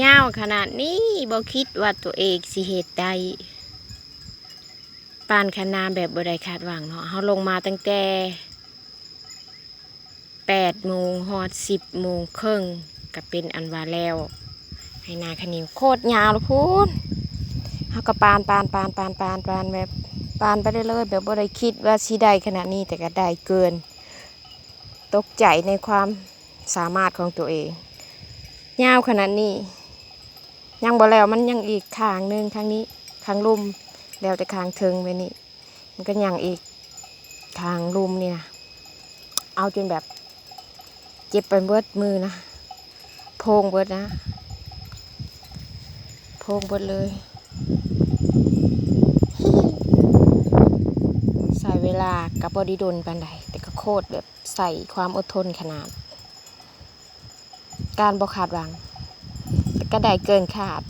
ຍາວຂະໜາດນີ້ ບໍ່ຄິດວ່າຕົວເອງຊິເຮັດໄດ້ ປານຄັນນາແບບບໍ່ໄດ້ຄາດຫວັງເນາະ. ເຮົາລົງມາຕັ້ງແຕ່ແປດໂມງຮອດສິບໂມງເຄິ່ງ ກະເປັນອັນວ່າແລ້ວ. ໄຮ່ນາຂະນິງໂຄດຍາວລະພຸ້ນ. ເຮົາກະປານ ປານ ປານ ປານ ປານ ປານ ແບບປານໄປເລື້ອຍໆ ແບບບໍ່ໄດ້ຄິດວ່າຊິໄດ້ຂະໜາດນີ້ ແຕ່ກະໄດ້ເກີນ ຕົກໃຈໃນຄວາມສາມາດຂອງຕົວເອງ. ຍາວຂະໜາດນີ້ ຍັງບໍ່ແລ້ວ ມັນຍັງອີກຂ້າງໜຶ່ງ ຂ້າງນີ້ ຂ້າງລຸ່ມ ແລ້ວແຕ່ຂ້າງເທິງແບບນີ້ ມັນກະຍັງອີກ ຂ້າງລຸ່ມນີ້ນະ ເອົາຈົນແບບເຈັບໄປເບິດມືນະ ໂພງເບິດນະ ໂພງເບິດເລີຍ. ໃຊ້ເວລາກະບໍ່ໄດ້ດົນປານໃດ ແຕ່ກະໂຄດແບບ ໃຊ້ຄວາມອົດທົນຂະໜາດ ການບໍ່ຄາດຫວັງ ແຕ່ກະໄດ້ເກີນຄາດ.